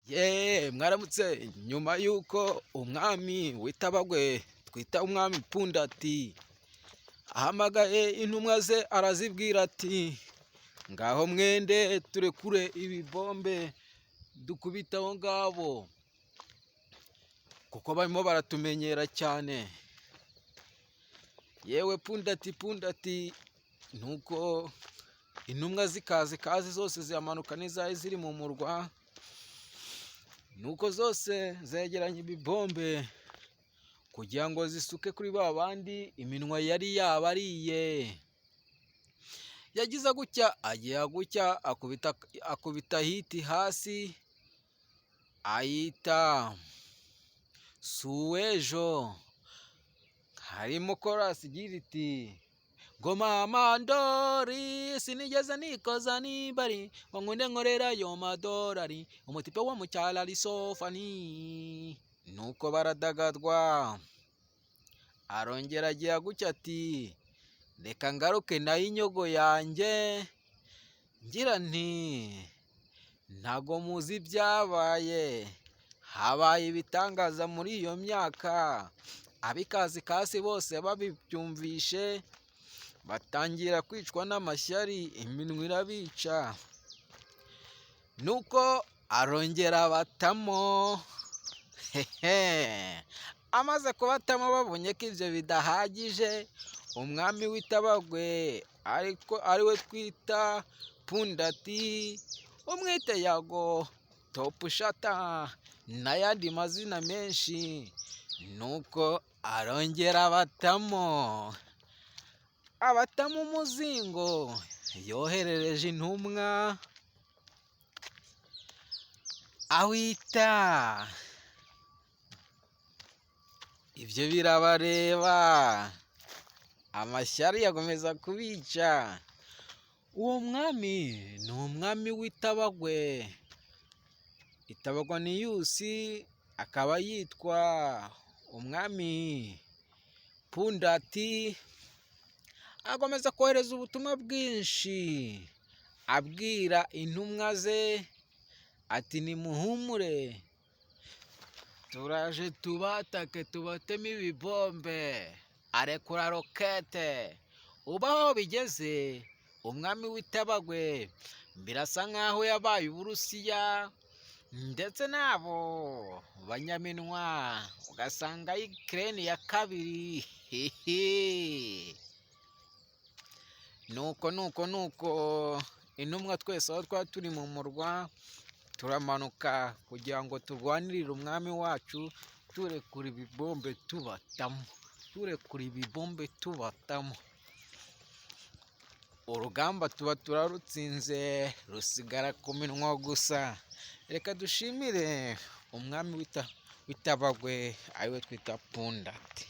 Yeee, mwaramutse. Nyuma y'uko umwami w'itabagwe twita umwami Pundati ahamagaye intumwa ze, arazibwira ati: "Ngaho mwende turekure ibibombe, dukubite abo ngabo kuko barimo baratumenyera cyane." Yewe Pundati, Pundati! Nuko intumwa zikaza ikaze zose, ziramanuka n'izari ziri mu murwa. Nuko zose zegeranya ibibombe kugira ngo zisuke kuri ba bandi iminwa yari yabariye. Yagize gutya, agira gutya, akubita hit hasi, ayita "Suwejo". Harimo chorus igira iti: "Ngo mama ndori, sinigeze nikoza nibari, ngo nkunde nkorera ayo madorari, umutipe wo mu cyaro ari so funny." Nuko baradagadwa. Arongera agira gutya ati: "Reka ngaruke nayo inyogo yanjye." Ngira nti: "Ntago muzi ibyabaye, habaye ibitangaza muri iyo myaka." Ab'ikazi kasi bose babibyumvishe batangira kwicwa n'amashyari, iminwa irabica. Nuko arongera abatamo. Hehe, amaze kubatamo, babonye ko ibyo bidahagije, umwami w'itabagwe, ariko ariwe twita Pundati, umwite Yago, Topushata n'ayandi mazina menshi, nuko arongera abatamo, abatamo umuzingo yoherereje intumwa awita "Ibyo birabareba". Amashyari akomeza kubica. Uwo mwami ni umwami w'itabagwe, Itabagwa Niyusi, akaba yitwa umwami Pundati. Akomeza kohereza ubutumwa bwinshi, abwira intumwa ze ati: "Nimuhumure, turaje tubatake, tubatemo ibibombe." Arekura rokete. Ubu aho bigeze, umwami w'itabagwe birasa nk'aho yabaye Uburusiya ndetse n'abo banyaminwa, ugasanga Ukraine ya kabiri. Nuko intumwa twese aho twari turi mu murwa turamanuka kugira ngo turwanirire umwami wacu, turekura ibibombe tubatamo, turekura ibibombe tubatamo. Urugamba tuba turarutsinze, rusigara ku minwa gusa. Reka dushimire umwami w'itabagwe, ariwe twita Pundati.